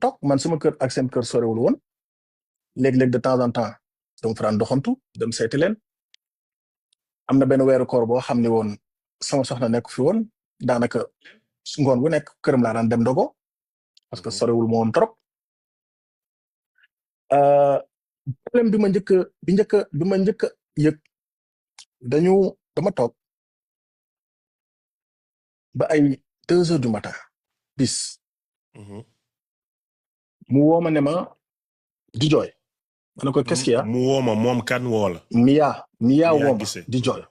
toog man sama kër ak seen kër sorewul woon léeg-léeg de temps en temps dama fa daan doxantu dem seeti leen am na benn weeru koor boo xam ne woon sama soxna nekk fi woon daanaka ngoon gu nekk këram laa daan dem ndogo parce que sorewul ma woon trop problème bi ma njëkk a yëg dama toog ba ay 2 heures du matin bis mu woo ma ne ma di jooy ma ne ko qu'est-ce qu'il y a mu woo ma moom kan woo la Mia woo ma di jooy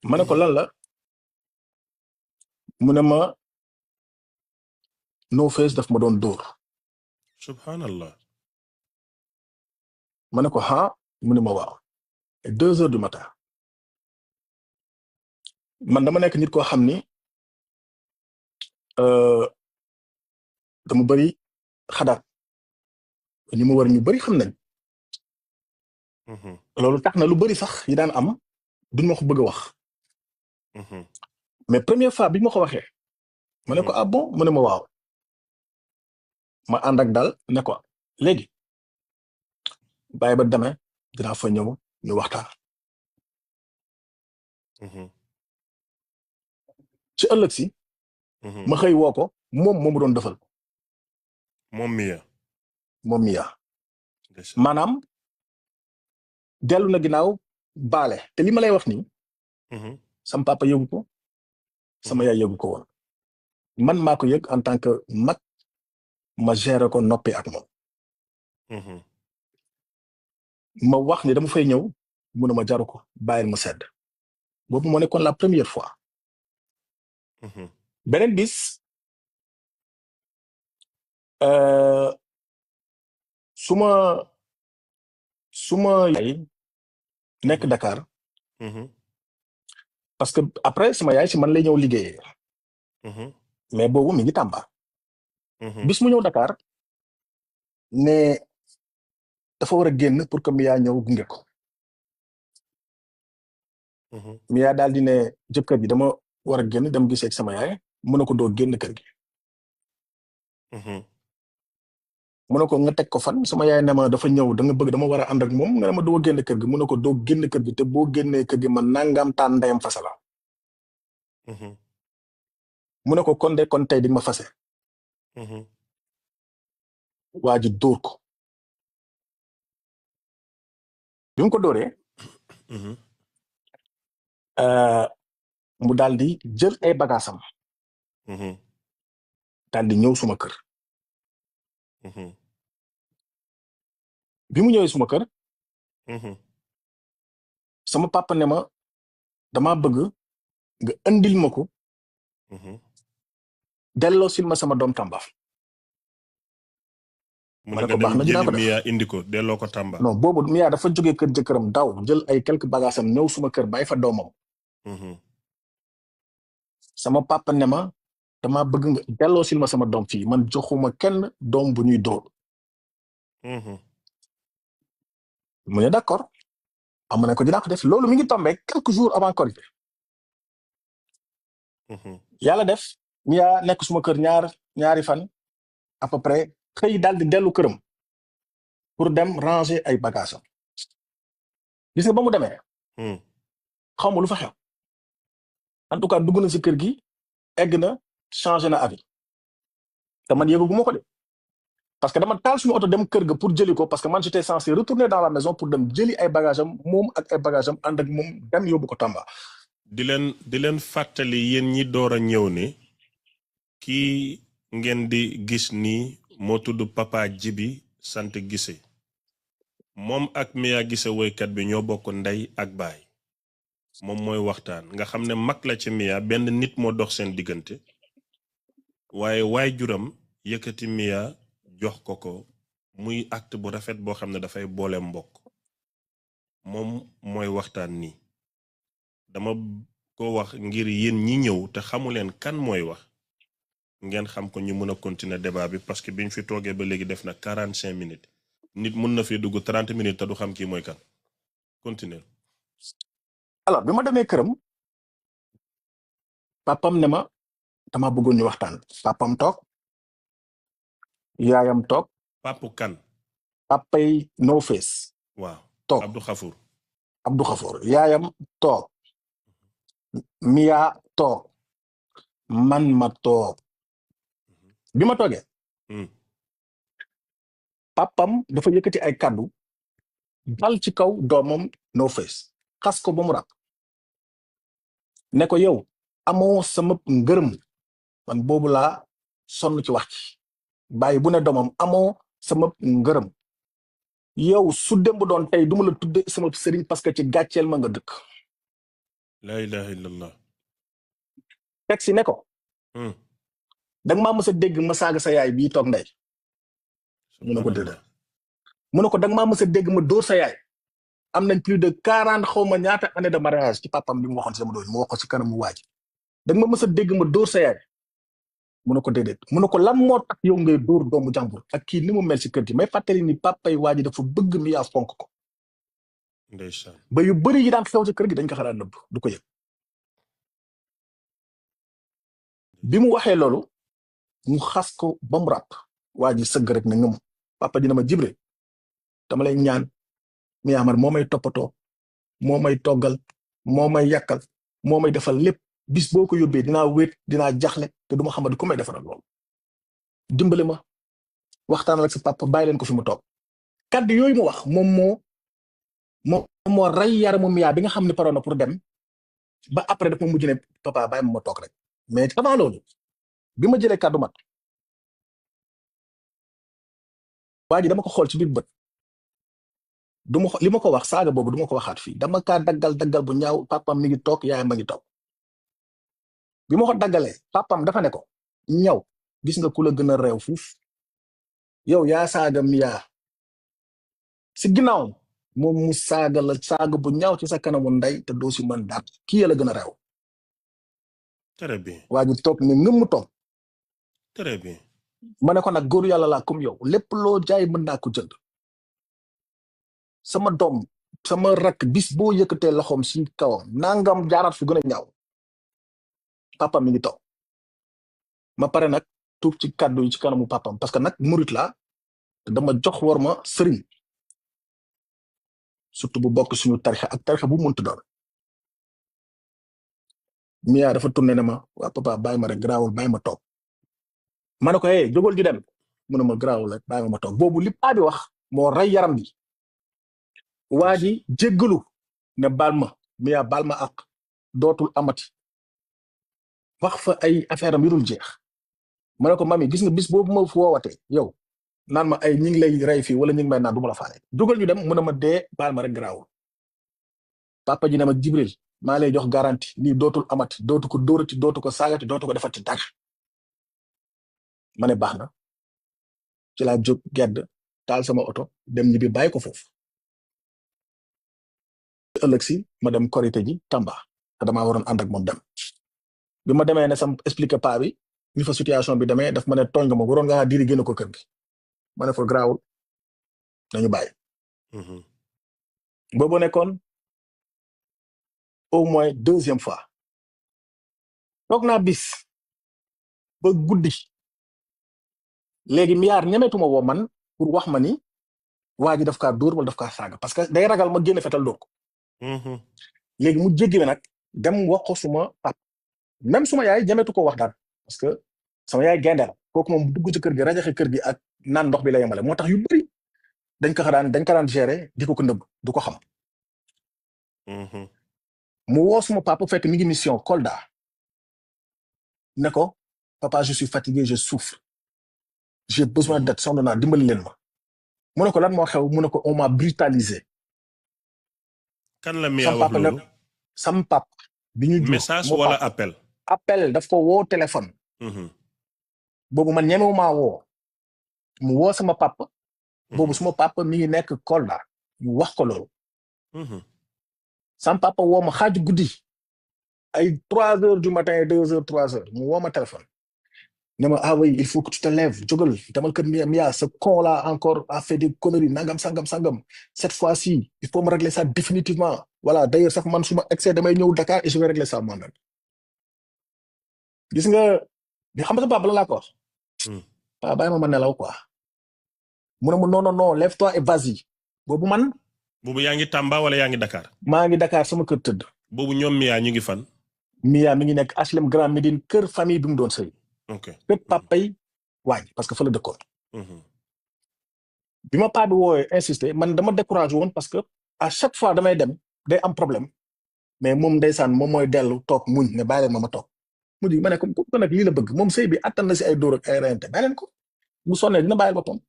ma ne ko lan la mu ne ma No Face daf ma doon dóor subhanallah ma ne ko mu ne ma waaw 2 heures du matin man dama nekk nit koo xam ni dama bëri xadaat ñi ma war ñu bëri xam nañ loolu tax na lu bëri sax yi daan am duñ ma ko bëgg a wax mais première fois bi ma ko waxee ma ne ko ah bon mu ne ma waaw ma ànd ak daal ne ko léegi bàyyi ba demee dinaa fa ñëw ñu waxtaan ci ëllëg si ma xëy woo ko moom moomu doon defal moom Mia maanaam dellu na ginnaaw baale te li ma lay wax nii sama papa yëgu ko sama yaay yëgu ko woon man maa ko yëg en tant que mag ma gérer ko noppi ak moom ma wax ni dama fay ñëw mu ne ma jaru ko bàyyil mu sedd boobu moo nekkoon la première fois beneen bis suma yaay nekk Dakar parce que après sama yaay si man lay ñëw liggéeyee mais boobu mi ngi Tamba bis mu ñëw Dakar ne dafa war a génn pour que Mia ñëw gunge ko Mia daal di ne jëkkër ji dama war a génn dem gisee ak sama yaay mu ne ko doo génn kër gi mu ne ko nga teg ko fan sama yaay ne ma dafa ñëw da nga bëgg dama war a ànd ak moom nga ne ma doo génn kër gi mu ne ko doo génn kër gi te boo génnee kër gi man nangam taan ndeyam fasala mu ne ko kon tey di ma fase waa ji dóor ko bi mu ko dóoree mu daal di jël ay bagaasam daal di ñëw suma kër bi mu ñëwee suma kër sama papa ne ma dama bëgg nga andil ma ko delloo sil ma sama doom Tamba ma ne ko baax na dinaa ko def Mia indi ko delloo ko Tamba non boobu Mia dafa jógee kër jëkkëram daw jël ay quelques bagaasam ñëw suma kër bàyyi fa doomam sama papa ne ma dama bëgg nga delloo sil ma sama doom fii man joxuma kenn doom bu ñuy dóor mu ne d'accord am na ko dinaa ko def loolu mi ngi tombé quelques jours avant Korité yàlla def Mia nekk suma kër ñaari fan à peu près xëy daal di dellu këram pour dem ranger ay bagages gis nga ba mu demee xaw ma lu fa xew en tout cas dugg na si kër gi egg na changé na avis te man yëguguma ko de parce que dama taal suñu oto dem kër ga pour jëli ko parce que man j'étais censé retourner dans la maison pour dem jëli ay bagages am moom ak ay bagages am ànd ak moom dem yóbbu ko Tamba. di leen fàttali yéen ñi door a ñëw ne kii ngeen di gis nii moo tudd Papa Djibi sant Guissé moom ak Mia Guissé woykat bi ñoo bokk ndey ak baay moom mooy waxtaan nga xam ne mag la ci Mia benn nit moo dox seen diggante waaye waajuram yëkkati Mia jox ko muy acte bu rafet boo xam ne dafay boole mbokk moom mooy waxtaan nii dama ko wax ngir yéen ñi ñëw te xamuleen kan mooy wax ngeen xam ko ñu mën a continuer débat bi parce que biñ fi toogee ba léegi def na 45 minutes nit mën na fi dugg 30 minutes te du xam kii mooy kan continuer. alors bi ma demee këram papam ne ma dama bëggoon ñu waxtaan papam toog yaayam toog Papu kan. papay No Face waaw toog Abdou Khafour. Abdou Khafour yaayam toog Mia toog man ma toog bi ma toogee Hmm. papam dafa yëkkati ay kàddu dal ci kaw doomam No Face xas ko ba mu ràpp ne ko yow amoo sama ngërëm man boobu laa sonn ci wax ci bàyyi bu ne doomam amoo sama ngërëm yow su démb doon tey duma la tudde sama sëriñ parce que ci gàcceel ma nga dëkk la ilaha illallah. teg si ne ko Hmm. danga maa mës a dégg ma saaga sa yaay bii toog ndey mu ne ko déedéet mu ne ko danga maa mës a dégg ma dóor sa yaay am nañ plus de 40 xaw ma ñaata année de mariage ci papam bi mu waxoon sama doon mu wax ko ci kanam mu waaj danga ma mës a dégg ma dóor sa yaay mu ne ko déedéet mu ne ko lan moo tax yow ngay dóor doomu jàmbur ak kii ni mu mel si kër gi may fàttali ni papay waa ji dafa bëgg mi yaa fonk ko ndeysaan. ba yu bëri yi daan xew ci kër gi dañ ko xalaat nëbb du ko yëg bi mu waxee loolu mu xas ko ba mu ràpp waa ji sëgg rek ne ngëm papa dina ma Jibril dama lay ñaan mi yaa man moo may toppatoo moo may toggal moo may yàkkal moo may defal lépp bis boo ko yóbbee dinaa wéet dinaa jaxle te du ma xamadi ku may defaral loolu dimbale ma waxtaanal ak sa papa bàyyi leen ko fi mu toog kàddu yooyu mu wax moom moo rey yaramu miyaa bi nga xam ne paroon na pour dem ba après daf ma mujj ne papa bàyyi ma toog rek mais avant loolu bi ma jëlee kàddu mat waa ji dama ko xool ci biir bët du ma li ma ko wax saaga boobu du ma ko waxaat fii dama kaa daggal bu ñaaw papam mi ngi toog yaayam ma ngi toog bi ma ko daggalee papam dafa ne ko ñaw gis nga ku la gën a réew fuuf yow yaa saaga miyaa si ginnaaw moom mu saaga la saaga bu ñaaw ci sa kanamu ndey te doo si mën daat kii la gën a réew très bien. waa ji toog ne ngëm mu toog très bien. ma ne ko nag góoru yàlla laa comme yow lépp loo jaay mën naa ko jënd sama doom sama rakk bis boo yëkkatee loxoom si kawam nangam jaaraat fi gën a ñaaw papam mi ngi toog ma pare nag tuub ci kàddu yi ci kanamu papam parce que nag murit laa te dama jox war ma sëriñ surtout bu bokk suñu tarixa ak tarixa bu muntu doon miyaa dafa tourné ne ma waa papa bàyyi ma rek garaawul bàyyi ma toog ma ne ko hey jógal ju dem mu ne ma garaawul rek bàyyi ma toog boobu li paa bi wax moo rey yaram bi waa ji jéggalu ne baal ma miyaa baal ma ak dootul amati wax fa ay affaire am yu dul jeex ma ne ko mami gis nga bis boobu ma fu woowatee yow naan ma ay ñi ngi lay rey fii wala ñi ngi may naan du ma la faale jógal ñu dem mu ne ma dee baal ma rek garaawul papa ji ne ma Jibril maa lay jox garantie lii dootul amati dootu ko dóorati dootu ko saagati dootu ko defati dara ma ne baax na ci laa jóg gedd taal sama oto dem ñibbi bàyyi ko foofu ëllëg si ma dem korité ji Tamba te damaa waroon ànd ak moom dem bi ma demee ne sam expliqué paa bi ni fa situation bi demee daf ma ne tooñ nga ma waroon nga diri génn ko kër gi ma ne fa garaawul nañu bàyyi boobu nekkoon au moins 2e fois toog naa bis ba guddi léegi miyaar ñemetuma woo man pour wax ma ni waa ji daf kaa dóor wala daf kaa saaga parce que day ragal ma génne fetal dóor ko léegi mu jéggi nag dem wax ko suma pap même suma yaay ñemetu ko wax daal parce que sama yaay gaynde la kooku moom dugg ci kër gi rajaxe kër gi ak naan ndox bi la yemale moo tax yu bëri dañ ko daan gérer di ko nëbb du ko xam mu woo suma papa fekk mi ngi mission Kolda ne ko papa je suis fatigué je souffre j'ai besoin d'aide sonn naa dimbali leen ma mu ne ko lan moo xew mu ne ko on m'a brutalisé kan la miyaa wax loolu sam papa bi ñu jur message wala appel daf ko woo téléphone boobu man ñemewumaa woo mu woo sama papa boobu suma papa mi ngi nekk Kolda ñu wax ko loolu sam papa woo ma xaaju guddi ay 3 heures du matin 2 heures 3 heures mu woo ma téléphone ne ma ah oui il faut que tu te lèves jógal demal kër Mia ce con là encore a fait des conneries nangam sangam cette fois-ci il faut me régler ça définitivement voilà d'ailleurs sax man su ma excès damay ñëw Dakar et je vais régler ça moi-même gis nga xam nga sa papa la laa ko wax papa bàyyi ma nelaw quoi mu ne ma non non non lève-toi et vas-y boobu man boobu yaa ngi Tamba wala yaa ngi Dakar. maa ngi Dakar sama kër tëdd. boobu ñoom Mia ñu ngi fan. Mia mi ngi nekk HLM Grand Médine kër famille bi mu doon sëy. ok kër papay waaj parce que fa la dëkkoon. Mhm. bi ma paa bi woowee insister man dama découragé woon parce que à chaque fois damay dem day am problème mais moom ndeysaan moom mooy dellu toog muñ ne bàyyi leen ma toog mujj ma ne ko nag lii la bëgg moom sëy bi attan na si ay dóor ak ay reyante bàyyi leen ko mu sonnee dina bàyyil boppam.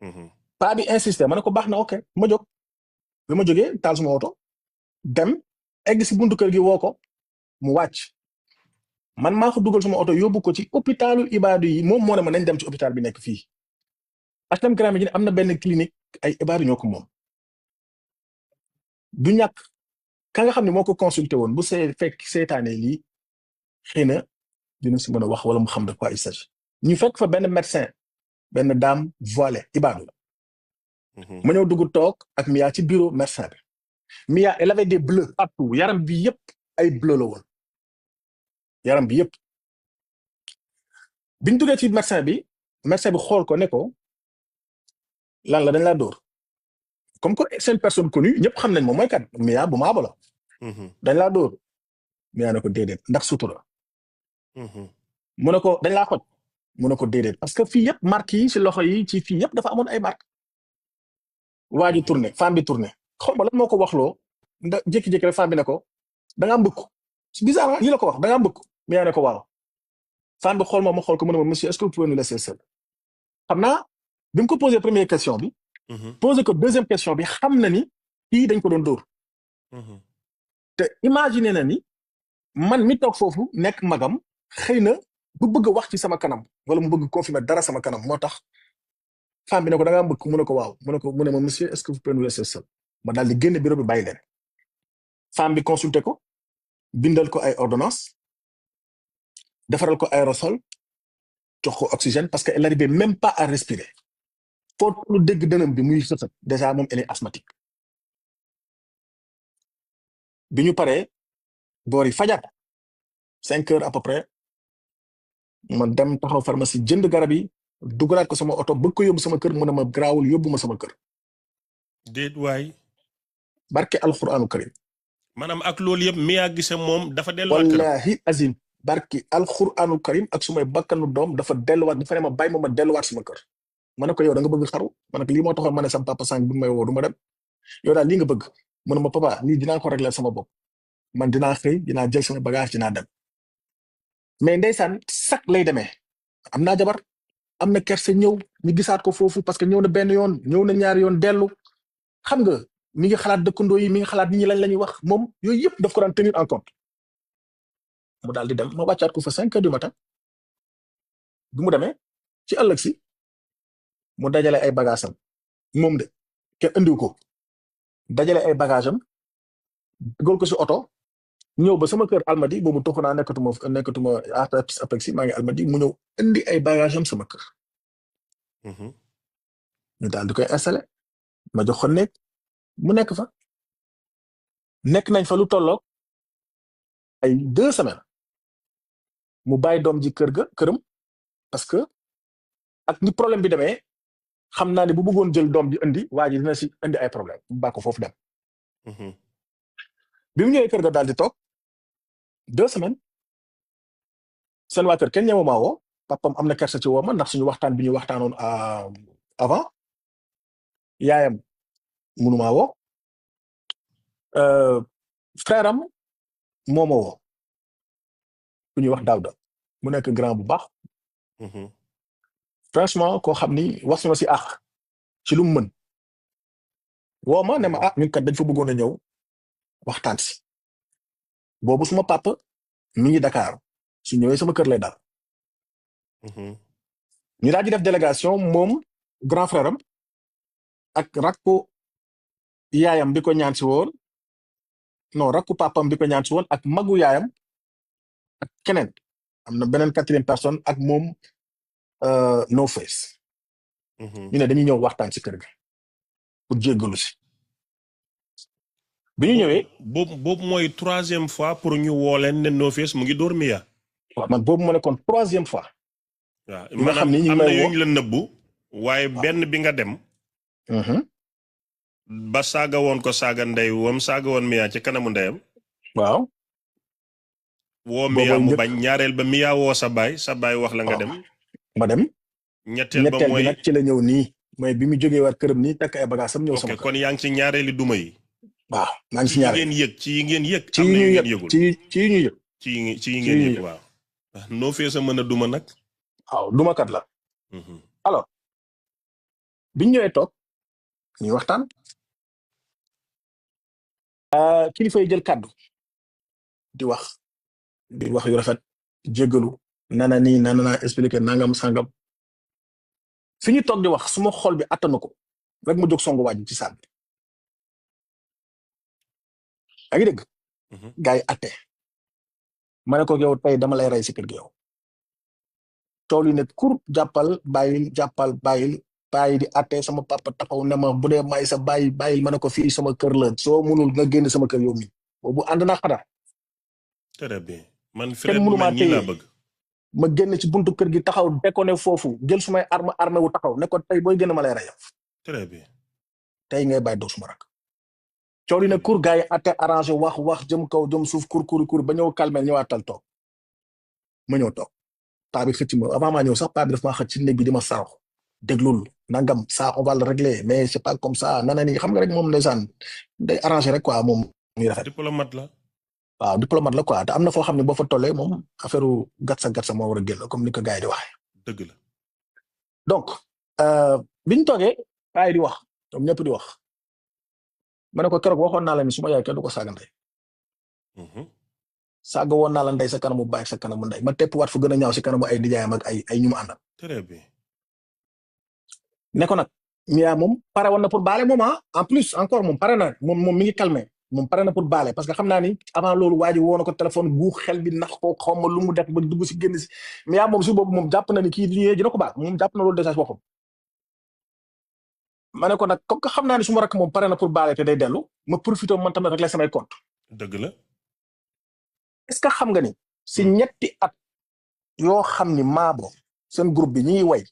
Mhm. paa bi insister ma ne ko baax na ok ma jóg bi ma jógee taal suma oto dem egg si buntu kër gi woo ko mu wàcc man maa ko dugal suma oto yóbbu ko ci hôpitalu Ibadu yi moom moo ne ma nañ dem ci hôpital bi nekk fii HLM Grand Médine am na benn clinique ay Ibadu ñoo ko moom du ñàkk ka nga xam ne moo ko consulté woon bu fekk seetaanee lii xëy na dina si mën a wax wala mu xam de quoi il s'agit ñu fekk fa benn médecin benn dame voilée Ibadu la Mhm. ma ñëw dugg toog ak Mia ci bureau médecin bi Mia elle avait des bleus partout yaram bi yëpp ay bleu la woon yaram bi yëpp biñ duggee ci médecin bi xool ko ne ko lan la dañ laa dóor comme que c'est une personne connue ñëpp xam nañ moom mooy kat Mia bu maaba la Mhm. dañ laa dóor Mia ne ko déedéet ndax sutura Mhm. mu ne ko dañ laa xoj mu ne ko déedéet parce que fii yëpp marque yi ci loxo yi ci fii yëpp dafa amoon ay marque waa ji tourné femme bi tourné xaw ma lan moo ko waxloo nda jékki-jékki rek femme bi ne ko da ngaa mbëkk c'est bizarre lii la ko wax da ngaa mbëkk Mia ne ko waaw femme bi xool ma xool ko mu ne ma monsieur est-ce que vous pouvez nous laisser seul xam naa bi mu ko posé première question bi Mhm. posé ko deuxième question bi xam na ni kii dañ ko doon dóor Mhm. te imaginer na ni man mi toog foofu nekk magam xëy na bu bëgg a wax ci sama kanam wala mu bëgg confirmer dara sama kanam moo tax femme bi ne ko da ngaa mbëkk mu ne ko waaw mu ne ma monsieur est-ce que vous pouvez nous laisser seul ma daal di génn bureau bi bàyyi leen femme bi consulté ko bindal ko ay ordonnance defaral ko aérosol jox ko oxygène parce que elle n'arrivait même pas à respirer foo lu dégg dënam bi muy xësat déjà moom elle est asthmatique bi ñu paree boori fajar 5 heures à peu près ma dem taxaw pharmacie jënd garab yi dugalaat ko sama oto bëgg ko yóbbu sama kër mu ne ma garaawul yóbbu ma sama kër déet waay. barke alxuraanu karim maanaam ak loolu yëpp Mia Guissé moom dafa delluwaat këram. wallahi azim barke alxuraanu karim ak sumay bakkanu doom dafa delluwaat dafa ne ma bàyyi ma delluwaat sama kër ma ne ko yow da nga bëgg xaru ma ne ko lii moo taxoon ma ne sama papa sànq bi may woo du ma dem yow daal lii nga bëgg mu ne ma papa lii dinaa ko régler sama bopp man dinaa xëy dinaa jël sama bagage dinaa dem mais ndeysaan sax lay demee am naa jabar am na kerse ñëw ñu gisaat ko foofu parce que ñëw na benn yoon ñëw na ñaari yoon dellu xam nga mi ngi xalaat dëkkandoo yi mi ngi xalaat nit ñi lañ la ñuy wax moom yooyu yëpp daf ko daan tenir en compte mu daal di dem ma wàccaat ko fa 5 heures du matin bi mu demee ci ëllëg si mu dajale ay bagages am moom de kenn andiw ko dajale ay bagages am dugal ko si oto ñëw ba sama kër Almadi boobu toxu naa nekkatuma Apexi maa ngi Almadi mu ñëw indi ay bagages am sama kër Mhm. ñu daal di koy installé ma jox ko nekk mu nekk fa nekk nañ fa lu tolloog ay 2 semaines mu bàyyi doom ji këram parce que ak ni problème bi demee xam naa ne bu bëggoon jël doom ji indi waa ji dina si indi ay problème mu bàyyi ko foofu dem Mhm. bi mu ñëwee kër ga daal di toog 2 semaines seen waa kër kenn ñëw maa woo papam am na kersa ci woo ma ndax suñu waxtaan bi ñu waxtaanoon avant yaayam munu maa woo frère am moo ma woo ku ñuy wax Daouda mu nekk grand bu baax Mhm. franchement koo xam ni wax na ma si àq ci lu mu mën woo ma ne ma ñun kat dañ fa bëggoon a ñëw waxtaan si boobu suma papa mi ngi Dakar su ñëwee sama kër lay daal Mhm. ñu daal di def délégation moom grand frère am ak rakku yaayam bi ko ñaan si woon non rakku papam bi ko ñaan si woon ak magu yaayam ak keneen am na beneen 4e personne ak moom No Face Mhm. ñu ne dañuy ñëw waxtaan si kër ga pour jéggalu si bi ñu ñëwee boobu mooy 3e fois pour ñu woo leen ne No Face mu ngi dóor Mia. waaw man boobu ma nekkoon 3e fois waaw bi nga xam ni ñu ngi am na may yu woo ñu la nëbbu waaye benn bi nga dem Mhm. ba saaga woon ko saaga ndey wam saaga woon Mia ci kanamu ndeyam waaw woo Mia boobooy mu njëkk bañ ñaareel ba Mia woo sa baay wax la nga waaw dem ma dem ñetteel ba ñetteel bi mooy nag ci la ñëw nii mooy bi mu jógee waat këram nii takk ay bagages am ñëw sama ok kër kon yaa ngi ci ñaareeli duma yi waaw maa ngi ci si yi ñaareel ngeen yëg ci yi ngeen yëg ci am yi na yu ñuy ngeen yëg yëgul ci yi ñuy yëg ci yi ci yi ngeen ñuy yëg yëg waaw noo fee sa mën a duma nag waaw dumakat la alors biñ ñëwee toog ñuy waxtaan kilifa yi jël kàddu di wax yu rafet jéggalu nana nii nana naa expliqué nangam sangam fi ñu toog di wax suma xol bi attanu ko rek ma jóg songu waaj ci saal bi yaa ngi dégg gars yi atte ma ne ko yow tey dama lay rey si kër gi yow tool yi ne kur jàppal bàyyil bàyyi di atte sama papa taxaw ne ma bu dee may sa bàyyil ma ne ko fii sama kër la soo munul nga génn sama kër yow mi boobu ànd naa xanaa très bien man kenn frère bu mënu maa mel nii laa téye bëgg ma génn ci buntu kër gi taxaw déconné foofu jël sumay arme wu taxaw ne ko tey booy génn ma lay rey très bien tey ngay bàyyi doo suma rak coow li ne kur gars yi atte arrangé wax jëm kaw jëm suuf kur ba ñëw calmel ñëwaatal toog ma ñëw toog paa bi xëcc ma avant maa ñëw sax paa bi daf maa xëcc ci néeg bi di ma sarax déglul nangam ça on va le régler mais c'est pas comme ça nana ni xam nga rek moom ndeysaan day arrangé rek quoi moom muy rafet diplomate la waaw diplomate la quoi te am na foo xam ne boo fa tollee moom affaire gatsa moo war a génn comme ni ko gars yi di waxee dëgg la donc biñ toogee gars yi di wax ñoom ñëpp di wax ma ne ko keroog waxoon naa la ni suma yaay kenn du ko saaga ndey saaga woon naa la ndey sa kanamu baay sa kanamu ndey ma tepp waat fu gën a ñaaw si kanamu ay nijaayam ak ay ñu mu àndal très bien ne ko nag Mia moom pare woon na pour baale moom en plus encore moom pare na moom mi ngi calmé moom pare na pour baale parce que xam naa ni avant loolu waa ji woo na ko téléphone guux xel bi nax ko xaw ma lu mu def ba dugg si génn si Mia moom si boobu moom jàpp na ni kii du ñëwee dina ko baal moom jàpp na loolu déjà waxum ma ne ko nag comme que xam naa ni su ma rakk moom pare na pour baale te day dellu ma profité man tamit rek la samay compte dëgg la est-ce que xam nga ni si ñetti at yoo xam ni maabo seen groupe bi ñuy way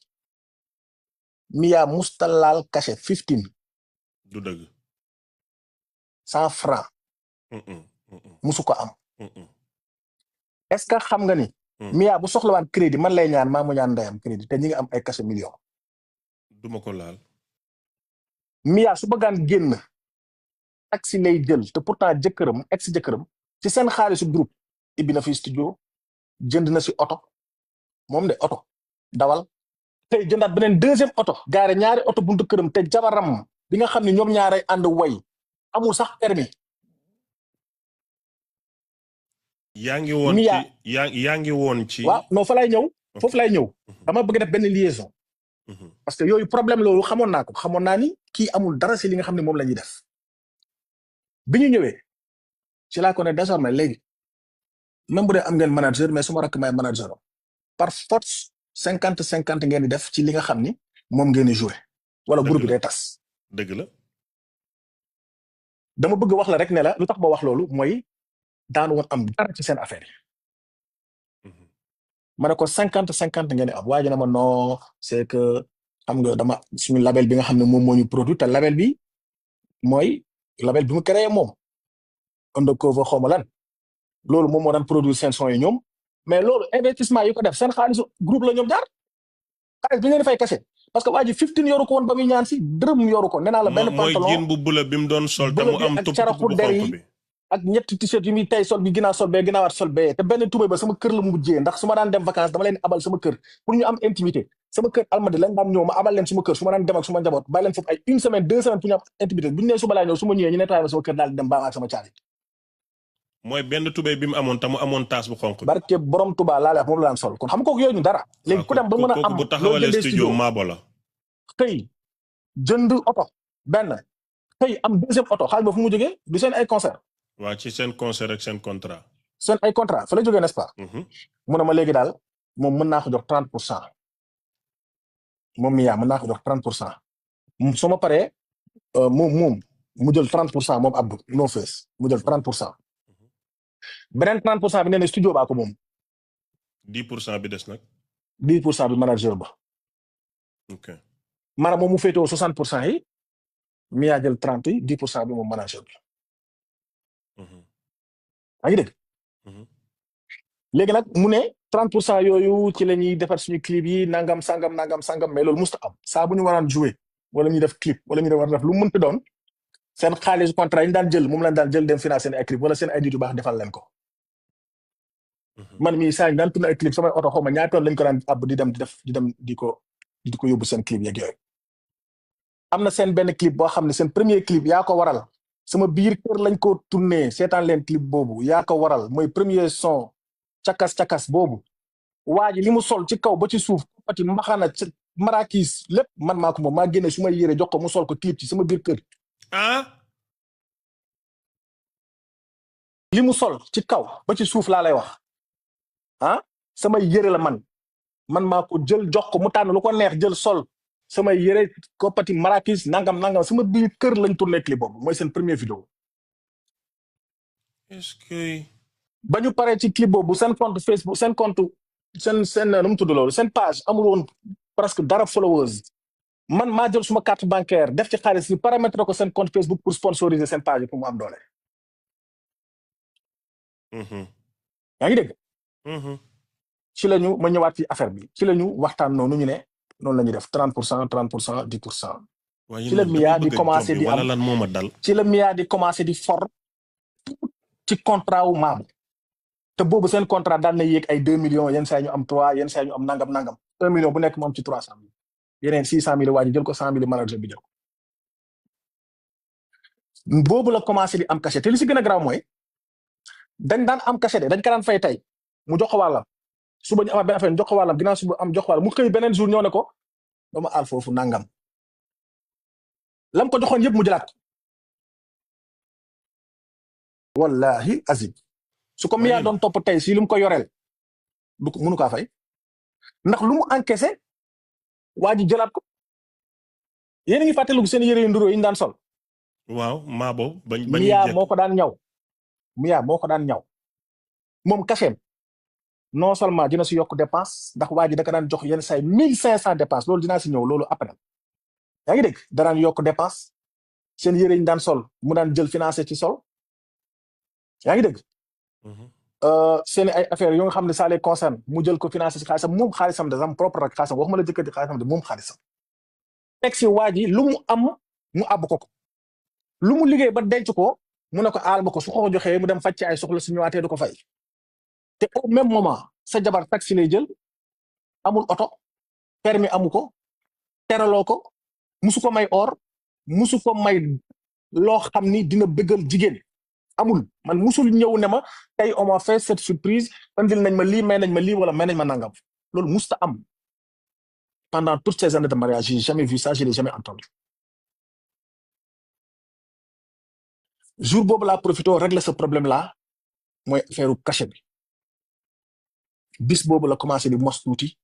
Mia musta laal cachet 15 du dëgg 100 francs musu ko am est-ce que xam nga ni Mia bu soxlawaan crédit man lay ñaan maa mu ñaan ndeyam crédit te ñi ngi am ay cachet million duma ko laal Mia su bëggaan génn taxi lay jël te pourtant jëkkëram ex jëkkëram ci seen xaalisu groupe ibbi na fi studio jënd na si oto moom de oto dawal tey jëndaat beneen deuxième oto gaare ñaari oto buntu këram te jabaram bi nga xam ne ñoom ñaaray ànd way amul sax permis yaa ngi woon Mia ci yaa ngi woon ci waaw non fa lay ñëw foofu lay ñëw dama bëgg def benn liaison parce que yooyu problème loolu xamoon naa ko xamoon naa ni kii amul dara si li nga xam ne moom la ñuy def bi ñu ñëwee ci laa ko ne désormais léegi même bu dee am ngeen manager mais su ma rakk may manager par force 50-50 ngeen di def ci li nga xam ni moom ngeen di joué wala groupe bi day tas dëgg la dama bëgg wax la rek ne la lu tax ba wax loolu mooy daan woon am dara ci seen affaire yi ma ne ko 50-50 ngeen di am waa ji na ma non c'est que xam nga dama suñu label bi nga xam ne moom moo ñu produit te label bi mooy label bi mu créé moom undercover xaw ma lan loolu moom moo daan produire seen son yi ñoom mais loolu investissement yi ko def seen xaalisu groupe la ñoom jaar xaalis bi ngeen di fay kese parce que waa ji 15 yoru ko woon ba muy ñaan si dërëm yoru ko nee naa la benn pantalon mooy jean bu bula bi mu doon sol te mu am ak tupp caraxu bu der xonk yi bi ak ñetti t-shirt yi muy tey sol bi ginnaaw sol bee ginnaawaat sol bee te benn tubéy ba sama kër la mujjee ndax su ma daan dem vacances dama leen abal sama kër pour ñu am intimité sama kër almadi lañ daan ñëw ma abal leen suma kër su ma daan dem ak suma njaboot bàyyi leen foofu ay 1 semaine 2 semaines pour ñu am intimité bu ñu nee suba laa ñëw su ma ñëwee ñu nettoyé ma sama kër daal di dem baa ak sama caali mooy benn tubéy bi mu amoon te mu amoon taas bu xonk bi barke borom Tuubaa laa lay wax moom la daan sol kon xam nga kooku yooyu ñu dara léegi ku dem ba mën a am bu taxawalee studio maabo la xëy jënd oto benn xëy am deuxième oto xaalis ba fu mu jógee du seen ay concert waa ci seen concert ak seen contrat seen ay contrat fa la jógee n'est-ce pas mu ne ma léegi daal moom mën naa ko jox 30% moom Mia mën naa ko jox 30% su ma paree moom mu jël 30% moom Abdou No Face mu jël 30% beneen 30% bi nee na studio baa ko moom 10% bi des nag 10% bi manager ba ok maanaam moom mu féetewoo 60% yi Mia jël 30 yi 10% bi moom manager bi yaa ngi dégg léegi nag mu ne 30% yooyu ci la ñuy defar suñu clip yi nangam sangam mais loolu musta am saa bu ñu waraan jouer wala ñuy def clip wala ñu war a def lu mu mënti doon seen xaalis contrat yi ñu daan jël moom lañ daan jël dem financer seen ay clip wala seen ay nit yu baax defal leen ko man mii saa ñu daan tourné ay clip samay oto xaw ma ñaata yoon lañ ko daan ab di dem di ko yóbbu seen clip yeeg yooyu am na seen benn clip boo xam ne seen premier clip yaa ko waral sama biir kër lañ ko tourné seetaan leen clip boobu yaa ko waral mooy premier son cakas boobu waa ji li mu sol ci kaw ba ci suuf pati mbaxana marakis lépp man maa ko moom maa génne su may yére jox ko mu sol ko clip ci sama biir kër li mu sol ci kaw ba ci suuf laa lay wax samay yére la man maa ko jël jox ko mu tànn lu ko neex jël sol samay yére koppati marakis nangam sama biir kër lañ tourné clip boobu mooy seen première vidéo est-ce que ba ñu paree ci clip boobu seen compte Facebook seen compte seen nu mu tudd loolu seen page amul woon presque dara followers man maa jël suma carte bancaire def ci xaalis bi paramétrer ko seen compte Facebook pour sponsoriser seen page pour mu am doole yaa ngi dégg ci la ñu ma ñëwaat ci affaire bi ci la ñu waxtaan noonu ñu ne noonu la ñuy def 30% 10%. ci la Mia di commencé di am lan moo ma dal. ci la Mia di commencé di for ci contrat wu Mabo te boobu seen contrat daan na yéeg ay 2 millions yenn saa ñu am 3 yenn saa ñu am nangam 1 million bu nekk mu am ci 300 000 yeneen 600 000 waa ji jël ko 100 000 manager bi jël ko boobu la commencé di am cachet te li si gën a garaaw mooy dañ daan am cachet de dañ ko daan fay tey mu jox ko wàllam suba ñu amaat benn affaire jox ko wàllam ginnaaw suba am jox ko wàllam mu xëy beneen jour ñëw ne ko dama aal foofu nangam lam ko joxoon yëpp mu jëlaat ko wallahi azim su ko Mia doon topp tey si lu mu ko yoreel du ko mënu kaa fay ndax lu mu encaissé waa ji jëlaat ko yéen a ngi fàttaliku seen yére yu nduró yi ñu daan sol. waaw Mabo bañ Mia moo ko daan ñaw Mia moo ko daan ñaw moom cachet non seulement dina si yokk dépense ndax waa ji da ka daan jox yenn say 1500 dépense loolu dinaa si ñëw loolu après yaa ngi dégg da daan yokk dépense seen yére yi ñu daan sol mu daan jël financé ci sol yaa ngi dégg seen ay affaires yoo nga xam ne ça les concerne mu jël ko financé ci xaalisam moom xaalisam de am propre ak xaalisam waxuma la jëkkër di xaalisam de moom xaalisam teg si waa ji lu mu am mu àbb ko lu mu liggéey ba denc ko mu ne ko aal ma ko su ko joxee mu dem faj ci ay soxla su ñëwaatee du ko fay te au même moment sa jabar taxi lay jël amul oto permis amu ko teraloo ko musu ko may or musu ko may loo xam ni dina bëggal jigéen amul man musul ñëw ne ma tey on m'a fait cette surprise andil nañ ma lii may nañ ma lii wala may nañ ma nangam loolu musta am pendant toutes ces années de mariage j'ai jamais vu ça je l'ai jamais entendu jour boobu laa profité régler ce problème là mooy affaire cachet bi bis boobu la commencé di mos tuuti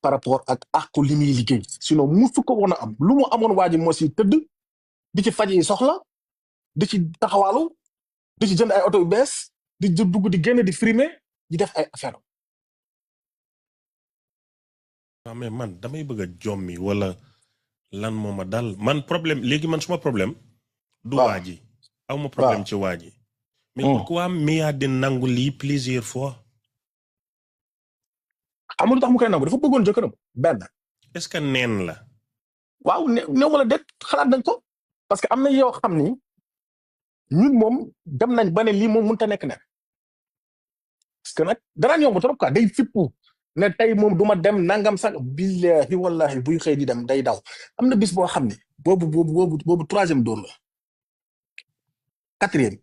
par rapport ak àqu li muy liggéey sinon musu ko woon a am lu mu amoon waa ji moo si tëdd di ci faj yi soxla di ci taxawaalu di ci jënd ay oto yu bees di dugg di génn di frimer di def ay affaire waaw mais man damay bëgg a jommi wala lan moo ma dal man problème léegi man suma problème du waa ji aw ma problème ci waa ji mais pourquoi Mia di nangu lii plusieurs fois amul lu tax mu koy nangu dafa bëggoon jëkkëram benn est-ce que neen la waaw néew wala déet xalaat nañ ko parce que am na yoo xam ni ñun moom dem nañ ba ne lii moom mënut a nekk ne parce que nag danaa yomb trop quoi day fippu ne tey moom du ma dem nangam sax billahi wallahi buy xëy di dem day daw am na bis boo xam ni boobu troisième dóor la quatrième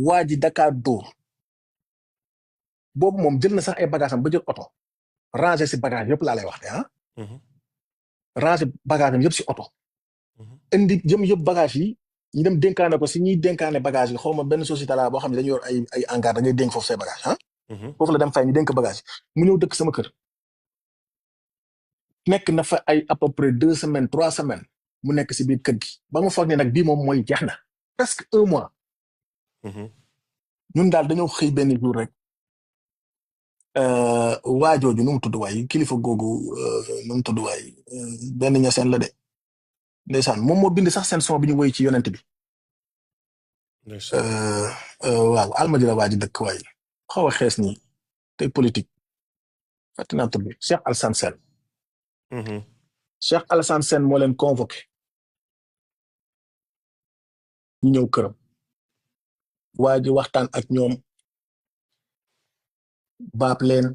waa ji Dakar dóor boobu moom jël na sax ay bagages am ba jël oto ranger si bagage yëpp laa lay wax de ranger bagage am yëpp si oto indi jëm yëpp bagage yi ñu dem dénkaane ko si ñuy dénkaane bagage yi xaw ma benn société la boo xam ne dañu yor ay hangar da ngay dénk foofu say bagage foofu la dem fay ñu dénk bagage yi mu ñëw dëkk sama kër nekk na fa ay à peu près 2 semaines 3 semaines mu nekk si biir kër gi ba mu foog ne nag bii moom mooy jeex na presque 1 mois ñun daal dañoo xëy benn jour rek waa jooju nu mu tudd waay kilifa googu nu mu tudd waay benn ñaseen la de ndeysaan moom moo bind sax seen son bi ñu woy ci yonent bi ndeysaan. waaw almadi la waa ji dëkk waay xaw a xees nii tey politique fàtte naa tur bi Cheikh Alassane Sène Cheikh Alassane Sène moo leen convoqué ñu ñëw këram waa ji waxtaan ak ñoom baab leen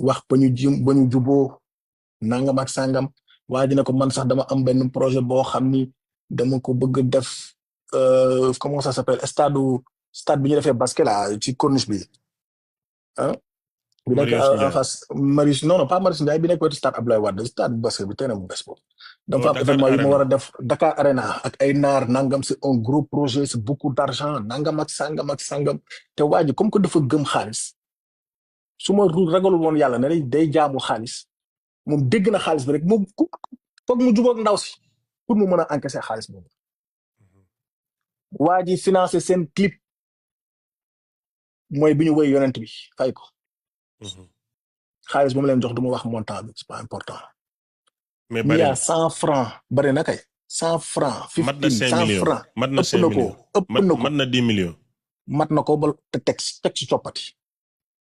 wax ba ñu juboo nangam ak sangam waa ji ne ko man sax dama am benn projet boo xam ni dama ko bëgg def comment ça s'appelle stade bi ñu defee basket là ci corniche bi ah bi nekk en face Marius non pas Marius Ndiaye bi nekk wetu stade Abdoulaye Wade stade basket bi tey na mu bes boobu dama fa am événement yu ma war a def Dakar Arena ak ay naar nangam c'est un gros projet c'est beaucoup d'argent nangam ak sangam te waa ji comme que dafa gëm xaalis su ma ragalul woon yàlla ne day jaamu xaalis moom dégg na xaalis bi rek moom foog mu jubóog ndaw si pour mu mën a encaisser xaalis boobu waa ji financé seen clip mooy bi ñu woy yonent bi fay ko xaalis bu mu leen jox du ma wax montant bi c'est pas important mais il y a 100 francs bari na kay 100 francs 100 francs mat na 5 millions mat na 10 millions mat na ko ba te teg ci coppati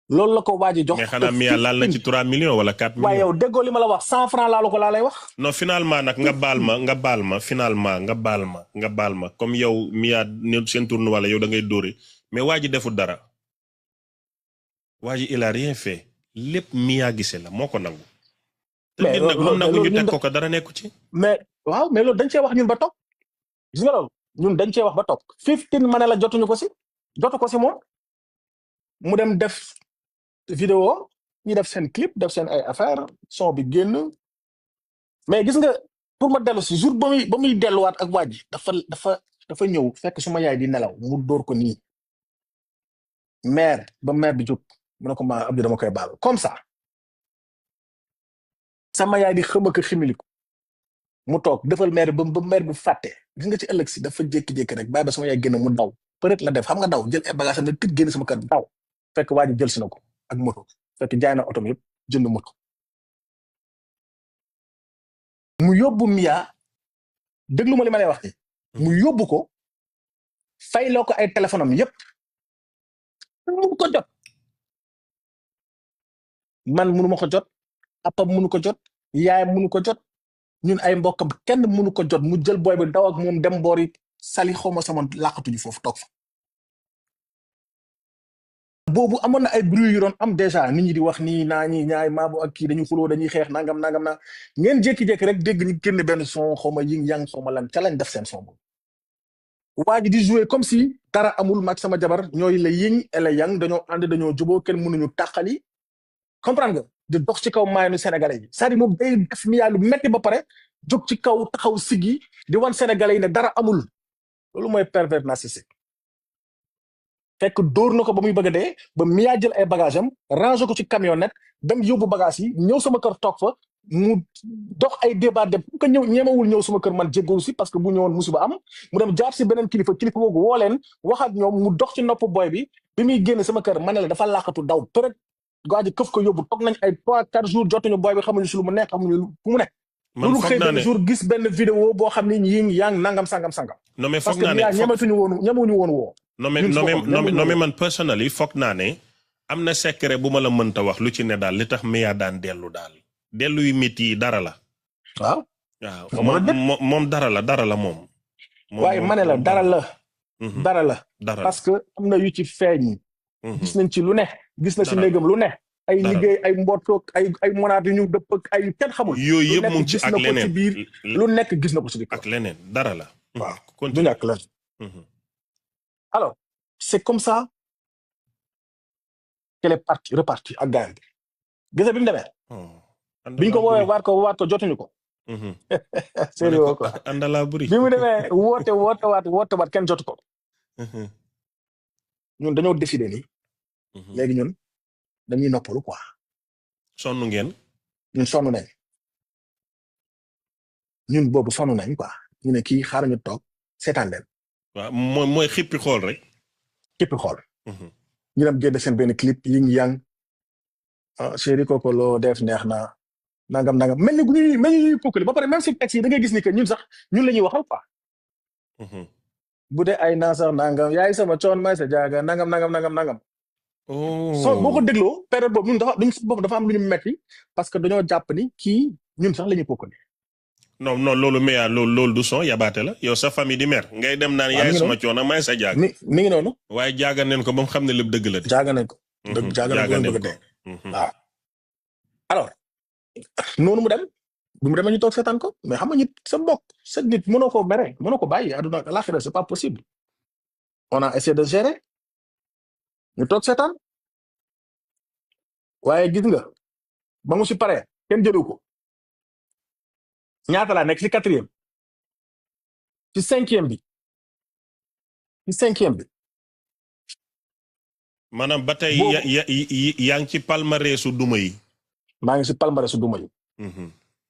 loolu la ko waa ji jox mais xanaa Mia laal na ci 3 millions wala 4 millions waaye yow déggoo li ma la wax 100 francs laalu ko laa lay wax non finalement nag nga baal ma finalement nga baal ma comme yow Mia ne seen tournoi wala yow da ngay dóore mais waa ji deful dara waa ji il a rien fait lépp Mia gisee la moo ko nangu te nit nag lu nangu ñu teg ko dara nekku ci mais waaw mais loolu dañ cee wax ñun ba toog gis nga loolu ñun dañ cee wax ba toog 15 ma ne la jotu ko si moom mu dem def vidéo ñu def seen clip def seen ay affaire son bi génn mais gis nga pour ma dellu si jour ba muy delluwaat ak waa ji dafa ñëw fekk suma yaay di nelaw mu dóor ko nii mère bi jóg mu ne ko ma Abdou dama koy baal comme ça sama yaay di xëm ak ximiliku mu toog defal mère ba mère bi fàtte gis nga ci ëllëg si dafa jékki-jékki rek bàyyi ba sama yaay génn mu daw peut-être la def xam nga daw jël ay bagage am ne tit génn sama kër daw fekk waa ji jël si na ko ak moto fekk jaay na oto mi yëpp jënd moto mu yóbbu Mia déglu ma li ma lay wax ni mu yóbbu ko fayloo ko ay téléphone am yëpp mënu ko jot man mënu ma ko jot apam mënu ko jot yaayam mënu ko jot ñun ay mbokkam kenn mënu ko jot mu jël booy bi daw ak moom dem boori sali xawma sama làqatuñu foofu toog fa boobu amoon na ay bruit yu doon am déjà nit ñi di wax nii naa ñi ñaay maabu ak kii dañu xuloo dañuy xeex nangam na ngeen jékki-jékki rek dégg ñu génn benn son xawma ying yang xawma lan ca lañ def seen son boobu waa ji di jouer comme si dara amul maag sama jabar ñooy la ying et la yang dañoo ànd dañoo juboo kenn mënuñu tàqali comprendre nga di dox ci kaw maayanu sénégalais yi c'est-à-dire moom day def Mia lu metti ba pare jóg ci kaw taxaw siggi di wan sénégalais yi ne dara amul loolu mooy pervers narcissique fekk dóor na ko ba muy bëgg a dee ba Mia jël ay bagage am ranger ko ci camionnette dem yóbbu bagage yi ñëw sama kër toog fa mu dox ay débat dem pour que ñemewul ñëw sama kër man jéggoo si parce que bu ñëwoon musiba am mu dem jaar si beneen kilifa googu woo leen wax ak ñoom mu dox ci nopp boy bi muy génn sama kër man ne la dafa làqatu daw peut-être gaa ji këf ko yóbbu toog nañ ay 3-4 jours jotuñu boy bi xamuñu si lu mu nekk xamuñu fu mu nekk loolu xëy benn jour gis benn vidéo boo xam ni ñi yaa ngi nangam sangam non mais parce que Mia ñemewuñu woon woo non mais man personnally foog naa ne am na secret bu ma la mënta wax lu ci ne daal li tax Mia daan dellu yu métti yi dara la waaw moom dara la moom waaye ma ne la dara la parce que am na yu ci feeñ gis nañ ci lu ne gis na ci néegam lu ne ay liggéey ay mbootoog ay monaat yu ñu dëpp ak ay kenn xamul yooyu yëpp mu ngi ci ak leneen lu nekk gis na ko ci biir ak leneen dara la waaw du ñàkk la alors c'est comme ça qu'elle est repartie ak gaañ bi gis bi mu demee biñ ko woowee waat ko jotuñu ko sérieux quoi andala buri bi mu demee woote waat kenn jotu ko ñun dañoo décider ni léegi ñun dañuy noppalu quoi sonn ngeen ñun sonn nañ ñun boobu sonn nañ quoi ñu ne kii xaaral ñu toog seetaan leen waaw mooy xippi xool rek xippi xool ñu dem génne seen benn clip yi ngi yang chéri koko loo def neex na nangam mel ni ñuy pukkali ba pare même si texte yi da ngay gis ni que ñun sax ñun la ñuy waxal quoi bu dee ay naa sax nangam yaay sama coon may sa jaaga nangam so boo ko dégloo période boobu ñun dafa am lu ñu metti parce que dañoo jàpp ni kii ñun sax la ñuy pukkali non loolu mais loolu du son yabaate la yow sa famille di mer ngay dem naan yaay sama coon may sa jaaga mi ngi noonu waaye jaaga neen ko ba mu xam ne lépp dëgg la de jaaga nañ ko jaaga nañ ko bëgg dee waaw alors noonu mu dem bi mu demee ñu toog seetaan ko mais xam nga nit sa mbokk sa nit mënoo ko mere mënoo ko bàyyi àdduna àllaaxira c'est pas possible on a essayé de gérer ñu toog seetaan waaye gis nga ba mu si paree kenn jëlu ko ñaata laa nekk si 4e ci 5e bi maanaam ba tey yaa ngi ci palmarèsu duma yi maa ngi si palmarèsu duma yi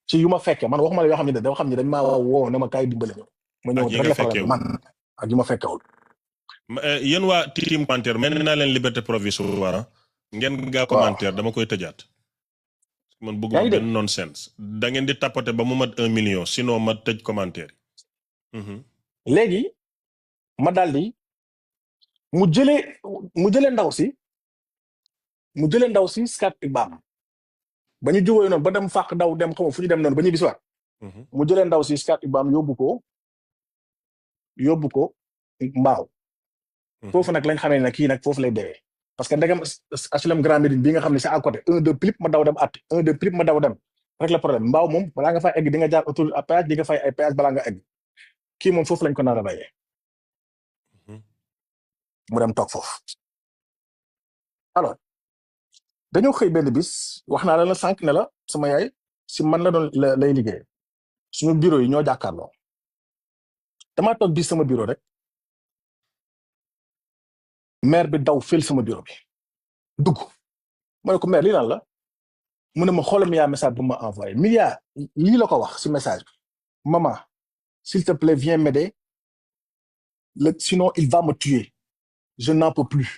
ci yu ma fekkee man waxuma la yoo xam ne dafa xam ne dañ maa woo ne ma kaay dimbale ñu ma ñëw rek la faral man ak yu ma fekkewul yéen waa team commentaire mel naa leen liberté provisoire ngeen gaa commentaire dama koy tëjaat man bëgguma benn nonsense da ngeen di tapoter ba mu mat 1 million sinon ma tëj commentaire léegi ma daldi mu jëlee ndaw si Scat Urbam ba ñu jógee noonu ba dem fàq daw dem xaw fu ñu dem noonu ba ñu bisiwaat mu jëlee ndaw si Scat Urbam yóbbu ko mbaaw foofu nag lañ xamee ne kii nag foofu lay deewee parce que ndegam HLM Grand Médine bii nga xam ne c'est à côté 1-2 plip ma daw dem at 1-2 plip ma daw dem rek la problème mbaaw moom balaa nga fay egg di nga jaar autoroute à péage di nga fay ay péage balaa nga egg kii moom foofu lañ ko nar a rayee mu dem toog foofu alors dañoo xëy benn bis wax naa la sànq ne la sama yaay si man la doon lay liggéey suñu bureau yi ñoo jàkkaarloo damaa toog bis sama bureau rek maire bi daw fil sama bureau bi dugg ma ne ko maire lii lan la mu ne ma xoolal Mia message bu ma envoyé Mia lii la ko wax si message bi maman s'il te plaît viens m'aider sinon il va me tuer je n'en peux plus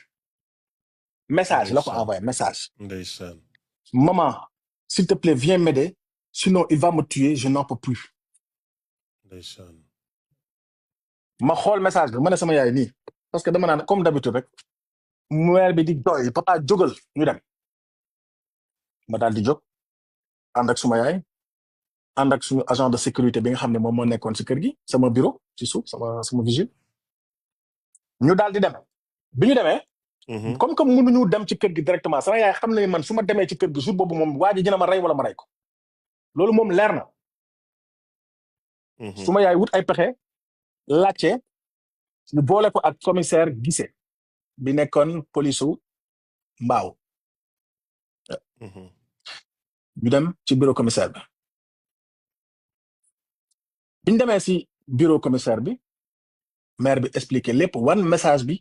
message la ko envoyé message ndeysaan maman s'il te plaît viens m'aider sinon il va me tuer je n'en peux plus ndeysaan ma xool message bi ma ne sama yaay nii parce que dama naan comme d'habitude rek maire bi di jooy papa jógal ñu dem ma daal di jóg ànd ak suma yaay ànd ak suñu agent de sécurité bi nga xam ne moom moo nekkoon si kër gi sama bureau ci suuf sama vigile ñu daal di dem bi ñu demee comme que mënuñu dem ci kër gi directement sama yaay xam ne man su ma demee ci kër gi jour boobu moom waa ji dina ma rey wala ma rey ko loolu moom leer na suma yaay wut ay pexe laajte ñu boole ko ak commissaire Guissé bi nekkoon polisu Mbaaw ñu dem ci bureau commissaire bi biñu demee si bureau commissaire bi maire bi expliqué lépp wan message bi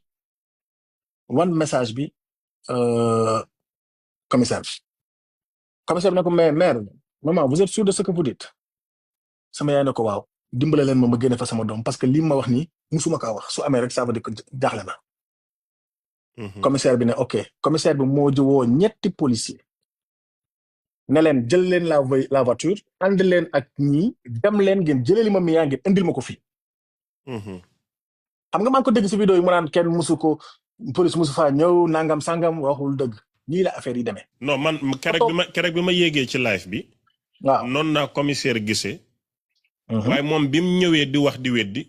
commissaire bi ne ko mais maire maman vous êtes sûr de ce que vous dites sama yaay ne ko waaw dimbale leen ma génne fa sama doom parce que li ma wax nii musuma kaa wax su amee rek ça veut dire que jaaxle na commissaire bi ne ok commissaire bi moo jëwoo ñetti policier ne leen jël leen la voiture ànd leen ak ñii dem leen ngeen jëlee li ma Mia ngeen indil ma ko fii xam nga maa ngi ko dégg si vidéo yi mu naan kenn musu ko police musu faa ñëw nangam sangam waxul dëgg nii la affaire yi demee non man keroog bi ma yéegee ci live bi waaw noonu naa commissaire Guissé waaye moom bi mu ñëwee di wax di weddi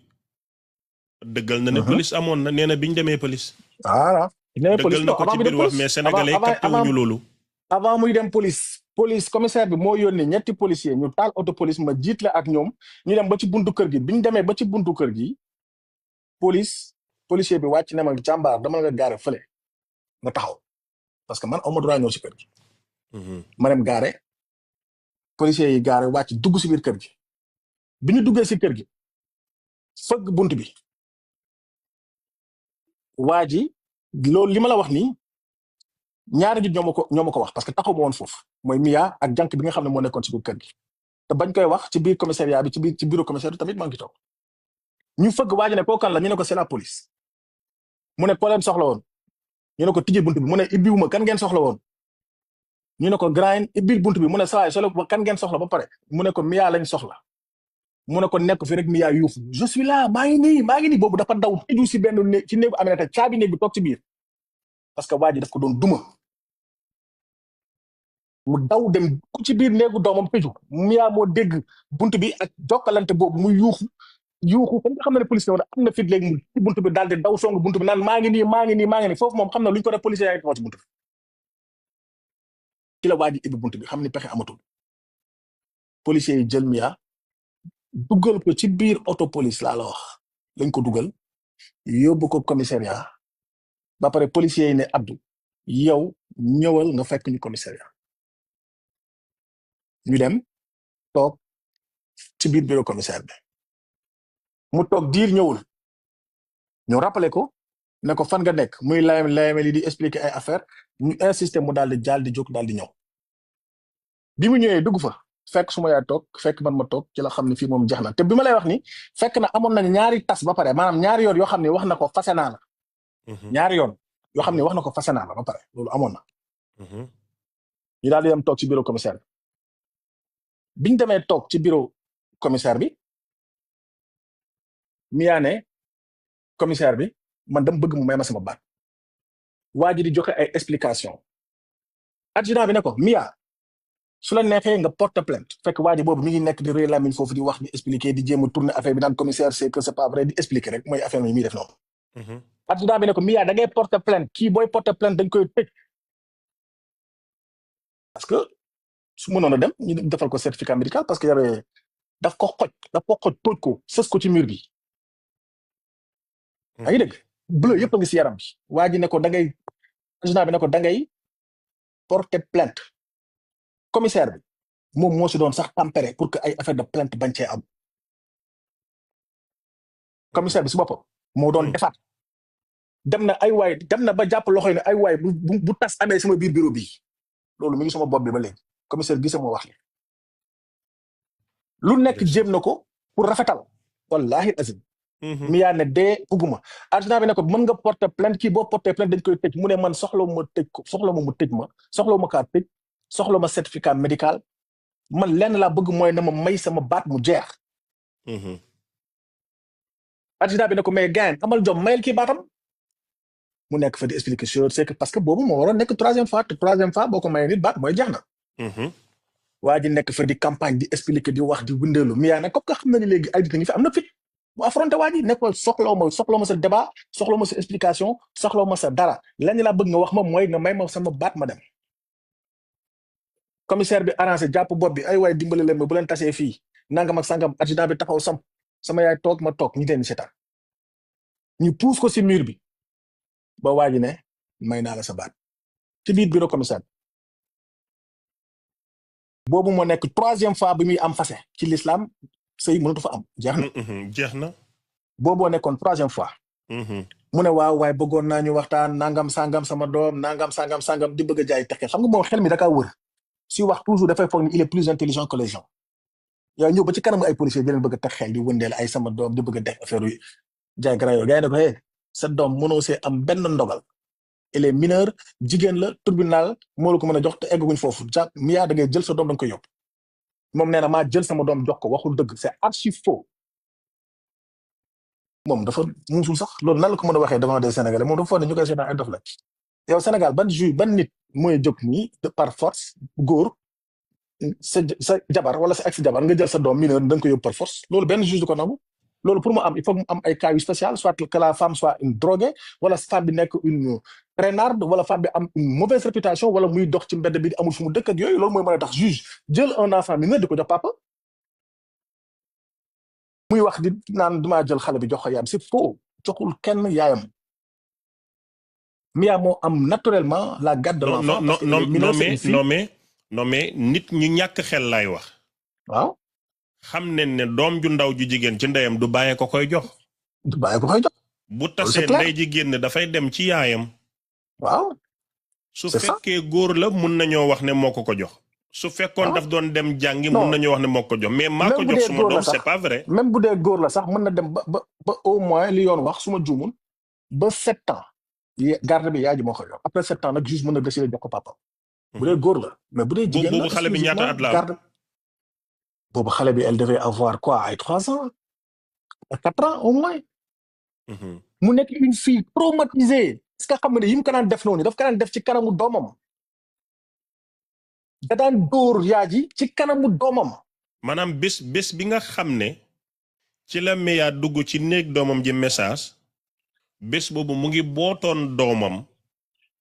dëggal na ne police amoon na nee na bi ñu demee police voilà dëggal na ko ci biir wax mais sénégalais yi capté wuñu loolu avant muy dem police commissaire bi moo yónni ñetti policier ñu taal auto police ma jiit la ak ñoom ñu dem ba ci buntu kër gi bi ñu demee ba ci buntu kër gi policier bi wàcc ne ma jàmbaar dama nga gaare fële nga taxaw parce que man aw ma droit ñëw si kër gi ma dem gaare policier yi gaare wàcc dugg si biir kër gi bi ñu duggee si kër gi fëgg bunt bi waa ji loolu li ma la wax nii ñaari nit ñoo ma ko wax parce que taxaw ma woon foofu mooy Mia ak jànk bi nga xam ne moo nekkoon si biir kër gi te bañ koy wax ci biir commissariat bi ci bureau commissaire bi tamit maa ngi toog ñu fëgg waa ji ne koo kan la ñu ne ko c'est la police mu ne ko leen soxla woon ñu ne ko tijji buntu bi mu ne ibbiwuma kan ngeen soxla woon ñu ne ko grand ibbil buntu bi mu ne sawaay solo kan ngeen soxla ba pare mu ne ko Mia lañ soxla mu ne ko nekk fi rek Mia yuufu je suis là maa ngi nii boobu dafa daw tëju si benn néeg ci néegu Aminata caabi néeg bi toog ci biir parce que waa ji daf ko doon duma mu daw dem ku ci biir néegu doomam tëju Mia moo dégg buntu bi ak jokkalante boobu mu yuuxu comme nga xam ne police la am na fit léegi mu ci buntu bi daal di daw song buntu bi naan maa ngi nii foofu moom xam na lu ñu ko def policier yaa ngi taxaw ci buntu bi ci la waa ji ibbi buntu bi xam ni pexe amatul policier yi jël Mia dugal ko ci biir auto police laa la wax lañ ko dugal yóbbu ko commissariat ba pare policier yi ne Abdou yow ñëwal nga fekk ñu commissariat ñu dem toog ci biir bureau commissaire bi mu toog diir ñëwul ñu rappelé ko ne ko fan nga nekk muy layame li di expliquer ay affaire ñu insister mu daal di jaal di jóg daal di ñëw bi mu ñëwee dugg fa fekk suma yaay toog fekk man ma toog ci la xam ne fii moom jeex na te bi ma lay wax ni fekk na amoon nañ ñaari tas ba pare maanaam ñaari yoon yoo xam ne wax na ko fase naa la ñaari yoon yoo xam ne wax na ko fase naa la ba pare loolu amoon na ñu daal di dem toog ci bureau commissaire bi biñ demee toog ci bureau commissaire bi Mia ne commissaire bi man dama bëgg mu may ma sama baat waa ji di joxe ay explication adjudant bi ne ko Mia su la neexee nga porte plainte fekk waa ji boobu mi ngi nekk di rëy làmmiñ foofu di wax di expliquer di jéem a tourner affaire bi naan commissaire c'est que c'est pas vrai di expliquer rek mooy affaire mi muy def noonu adjudant bi ne ko Mia da ngay porte plainte kii booy porte plainte dañ koy tëj parce que su mënoon a dem ñu defal ko certificat médical parce que y'avait daf ko xoj tóoj ko sës ko ci mur bi yaa ngi dégg bleu yëpp a ngi si yaram bi waa ji ne ko da ngay adjudant bi ne ko da ngay porter plainte commissaire bi moom moo si doon sax tempéré pour que ay affaire de plainte bañ cee am commissaire bi si boppam moo doon defaat dem na ba jàpp loxo yi ne ay waay bu tas amee sama biir bureau bii loolu mi ngi sama bopp bi ba léegi commissaire gise moo wax li lu nekk jéem na ko pour rafetal wallahi azim Mia ne dee bugguma adjudant bi ne ko mën nga porter plainte kii boo porter plainte dañ koy tëj mu ne man soxla ma tëj ko soxla ma mu tëj ma soxla ma kaa tëj soxla ma certificat médical man lenn laa bëgg mooy na ma may sama baat mu jeex adjudant bi ne ko mais gain amal jom mayel kii baatam mu nekk fa di expliquer chose c'est que parce que boobu moo waroon nekk troisième fois boo ko mayee nit baat mooy jeex na waa ji nekk fa di campagne di expliquer di wax di wëndeelu Mia nag comme que xam na ni léegi ay nit ñi fi am na fit mu affronté waa ji nekkul soxlaw ma sa débat soxlaw ma sa explication soxlaw ma sa dara lenn laa bëgg nga wax ma mooy nga may ma sama baat ma dem commissaire bi arrangé jàpp bopp bi ay waay dimbali leen ma bu leen tasee fii nangam ak sangam adjudant bi taxaw samp sama yaay toog ma toog ñu teen seetaan ñu pousse ko si mur bi ba waa ji ne may naa la sa baat ci biir bureau commissaire boobu moo nekk troisième fois bi muy am fase ci l'islam sëy mënatu fa am jeex na booboo nekkoon troisième fois mu ne waaw waaye bëggoon naa ñu waxtaan nangam sangam sama doom nangam sangam di bëgg a jaay texe xam nga moom xel mi da kaa wër si wax toujours dafay foog ni il est plus intelligent que les gens yow ñëw ba ci kanamu ay policiers di leen bëgg a teg xel di wëndeel ay sama doom di bëgg a def affaire yu jaay gara yoo gars yi ne ko sa doom mënoo see am benn ndogal elle est mineure jigéen la tribunal moo la ko mën a jox te egguñ foofu Mia da ngay jël sa doom da nga koy yóbbu moom nee na maa jël sama doom jox ko waxul dëgg c'est archi faux moom dafa muusul sax loolu nan la ko mën a waxee devant des Sénégalais moom dafa foog ne ñu koy seetaan ay dof la yow Sénégal ban nit mooy jóg nii par force góor sa jabar wala sa ex jabar nga jël sa doom mineur da nga ko yóbbu par force loolu benn juge du ko nangu loolu pour mu am il faut mu am ay cas yu spécial soit que la femme soit une droguée wala femme bi nekk une traînarde wala femme bi am une mauvaise réputation wala muy dox ci mbedd bi amul fu mu dëkk ak yooyu loolu mooy mën a tax juge jël un enfant mineur di ko jox papa muy wax di naan damaa jël xale bi jox ko yaayam c'est faux joxul kenn yaayam Mia moo am naturellement la garde de l'enfant non mais nit ñu ñàkk xel laay wax waaw xam ne doom ju ndaw ju jigéen ci ndeyam du bàyyee ko koy jox bu tasee ndey ji génn dafay dem ci yaayam waaw su fekkee góor la mun nañoo wax ne moo ko jox su fekkoon daf doon dem jàngi mun nañoo wax ne moo ko jox mais maa ko jox suma doom c'est pas vrai même bu dee góor la sax mën na dem ba au moins li yoon wax suma juumul ba 7 ans garde bi yaay ji moo ko yor après 7 ans nag juge mën na décider jox ko papa bu dee góor la mais bu dee jigéen la boobu xale bi ñaata at la am garde boobu xale bi elle devait avoir quoi ay 3 ans à 4 ans au moins mu nekk une fille traumatisée est-ce que xam nga ne yi mu ko daan def noonu daf ko daan def ci kanamu doomam da daan dóor yaay ji ci kanamu doomam maanaam bés bi nga xam ne ci la Mia dugg ci néeg doomam ji message bés boobu mu ngi bootoon doomam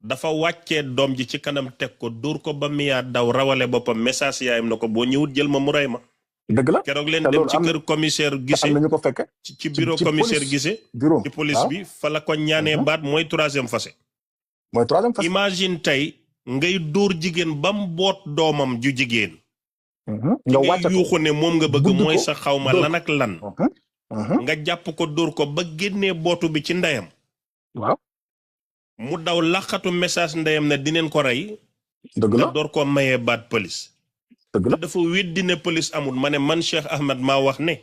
dafa wàccee doom ji ci kanam teg ko dóor ko ba Mia daw rawale boppam message yaayam na ko boo ñëwut jël ma mu rey ma dëgg la keroog leen dem ci kër commissaire Guissé am nañu ko fekke ci bureau commissaire Guissé ci police bi fa la ko ñaanee baat mooy troisième fase imagine tey ngay dóor jigéen ba mu boot doomam ju jigéen nga wàcc yuuxu ne moom nga bëgg mooy sa xawma lan ak lan nga jàpp ko dóor ko ba génnee bootu bi ci ndeyam waaw mu daw laqatu message ndeyam ne dineen ko rey dëgg la door ko mayee baat police dëgg la dafa weddi ne police amul ma ne man Cheikh Ahmed maa wax ne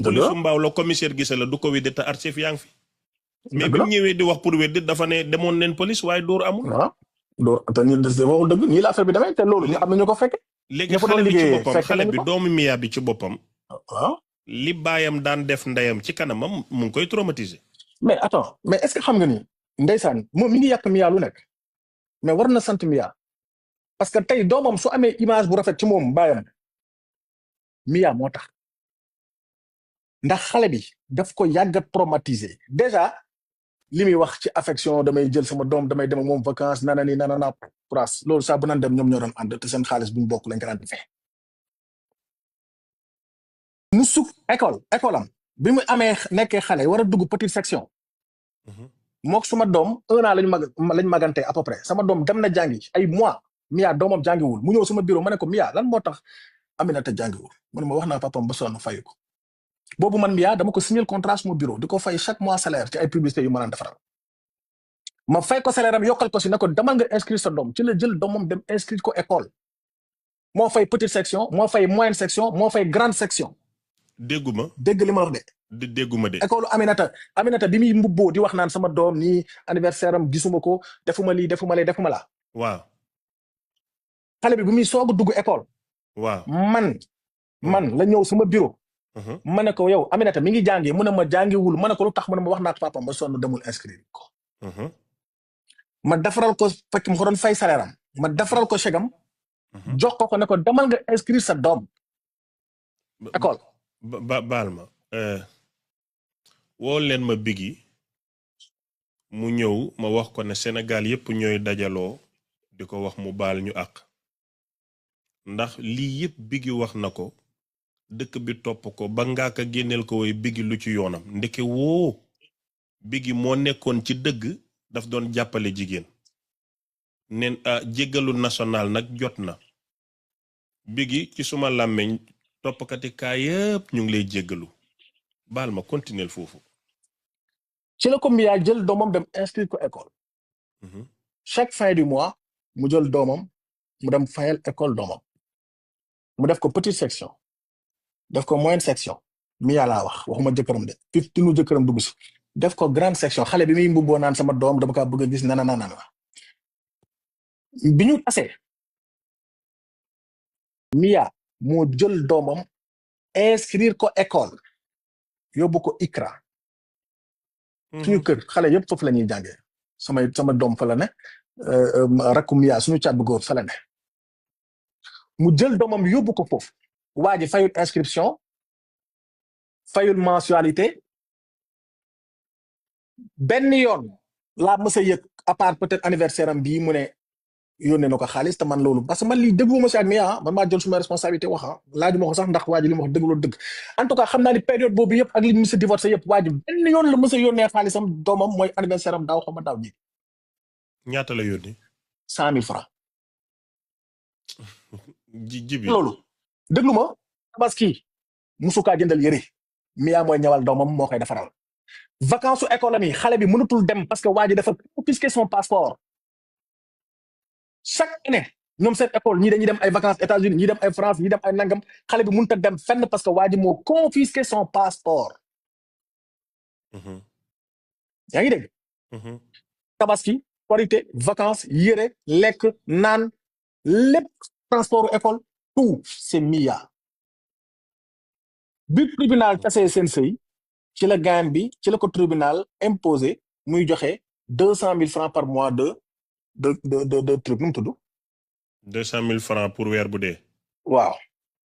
police mbaaw la commissaire Guissé la du ko weddi te archive yaa ngi fi mais bi mu ñëwee di wax pour weddi dafa ne demoon leen police waaye dóor amul waaw dóor te ñu waxul dëgg nii la affaire bi demee te loolu ñu am nañu ko fekke léegi xale bi ci boppam xale bi doomu Mia bi ci boppam waaw li baayam daan def ndeyam ci kanamam mu ngi koy traumatiser mais attends mais est-ce que xam nga ni ndeysaan moom mi ngi yàq Mia lu nekk mais war na sant Mia parce que tey doomam su amee image bu rafet ci moom baayam Mia moo tax ndax xale bi daf ko yàgg a traumatiser déjà li muy wax ci affection damay jël sama doom damay dem ak moom vacances nana pras loolu saa bu naan dem ñoom ñoo doon ànd te seen xaalis bu ñu bokk lañ ko daan defee mu suk école am bi mu amee nekkee xale war a dugg petite section mook suma doom 1 an lañ magante à peu près sama doom dem na jàngi ay mois Mia doomam jàngiwul mu ñëw sama bureau ma ne ko Mia lan moo tax Aminata jàngiwul mu ne ma wax naa papam ba sonn fayu ko boobu man Mia dama ko signer contrat suma bureau di ko fay chaque mois salaire ci ay publicité yu ma naan defaral ma fay ko salaire am yokkal ko si ne ko demal nga inscrire sa doom ci la jël doomam dem inscrire ko école moo fay petite section moo fay moyenne section moo fay grande section dégguma dégg li ma wax de dégguma de école Aminata bi muy mbubboo di wax naan sama doom nii anniversaire am gisuma ko defuma lii defuma lee defuma laa waaw xale bi bu muy soog a dugg école waaw man la ñëw sama bureau ma ne ko yow Aminata mi ngi jàngi mu ne ma jàngiwul ma ne ko lu tax mu ne ma wax naa ko papam ba sonn demul inscrire ko ma defaral ko fekk ma ko doon fay salaire am ma defaral ko chèque am jox ko ne ko demal nga inscrire sa doom école baal ma woo leen ma Biggi mu ñëw ma wax ko ne Sénégal yépp ñooy dajaloo di ko wax mu baal ñu àq ndax lii yépp Biggi wax na ko dëkk bi topp ko ba ngaa ko génneel ko woy Biggi lu ci yoonam ndeke woo Biggi moo nekkoon ci dëgg daf doon jàppale jigéen neen jéggalu national nag jot na Biggi ci suma làmmeñ toppkati kaa yépp ñu ngi lay jéggalu baal ma continuer foofu ci la ko Mia jël doomam dem inscrire ko école chaque fin du mois mu jël doomam mu dem fayal école doomam mu def ko petite section def ko moyenne section Mia laa waxuma jëkkëram de tinu jëkkëram dugg si def ko grande section xale bi muy mbubboo naan sama doom dama kaa bëgg a gis nana bi ñu tasee Mia moo jël doomam inscrire ko école yóbbu ko ICRA suñu kër xale yëpp foofu la ñuy jàngee sama doom fa la ne rakku Mia suñu caat bu góor fa la ne mu jël doomam yóbbu ko foofu waa ji fayul inscription fayul mensualité benn yoon laa mës a yëg à part peut-être anniversaire am bii mu ne yónnee na ko xaalis te man loolu parce que man lii déglu ma si ak Mia man maa jël suma responsabilité wax laaju ma ko sax ndax waa ji li ma wax dëgg loolu dëgg en tout cas xam naa ni période boobu yëpp ak li mu mës a divorcé yëpp waa ji benn yoon la mës a yónnee xaalisam doomam mooy anniversaire am daaw xama daaw ji ñaata la yónni 100 000 francs jibi loolu déglu ma tabaski musukaa jëndal yëre Mia mooy ñëwal doomam moo koy defaral vacances su école am yi xale bi mënatul dem parce que waa ji dafa confisquer son passeport chaque année ñoom seen école ñii dañuy dem ay vacances États-Unis ñii dem ay France ñii dem ay nangam xale bi mënut a dem fenn parce que waa ji moo confisquer son passeport yaa ngi dégg tabaski korité vacances yére lekk naan lépp transport école tout c'est Mia bi tribunal tasee seen sëy ci la gain bi ci la ko tribunal imposé muy joxe 200 000 francs par mois de truc nu mu tudd 200 000 francs pour weer bu dee. waaw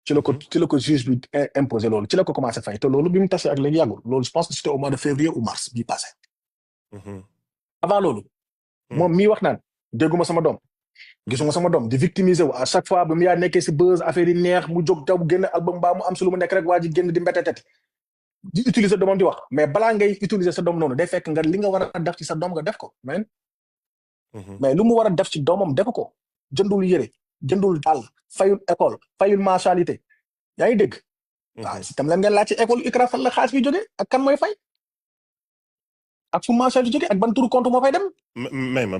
ci la ko juge bi imposé loolu ci la ko commencé fay te loolu bi mu tasee ak léegi yàggul loolu je pense que c'était au mois de février ou mars bii passé avant loolu moom mii wax naan dégguma sama doom gisuma sama doom di victimiser wu à chaque fois ba mu yaa nekkee si buzz affaire yi neex mu jóg daw génn album mbaa mu am si lu mu nekk rek waa ji génn di mbeteteti di utiliser doomam di wax mais balaa ngay utiliser sa doom noonu day fekk nga li nga war a def ci sa doom nga def ko mais lu mu war a def ci doomam def ko jëndul yére jëndul dàll fayul école fayul mensualité yaa ngi dégg waaw si tam leen ngeen laaj ci école ICRA fan la xaalis bi jógee ak kan mooy fay ak fu mensualité jógee ak ban turu compte moo fay dem may ma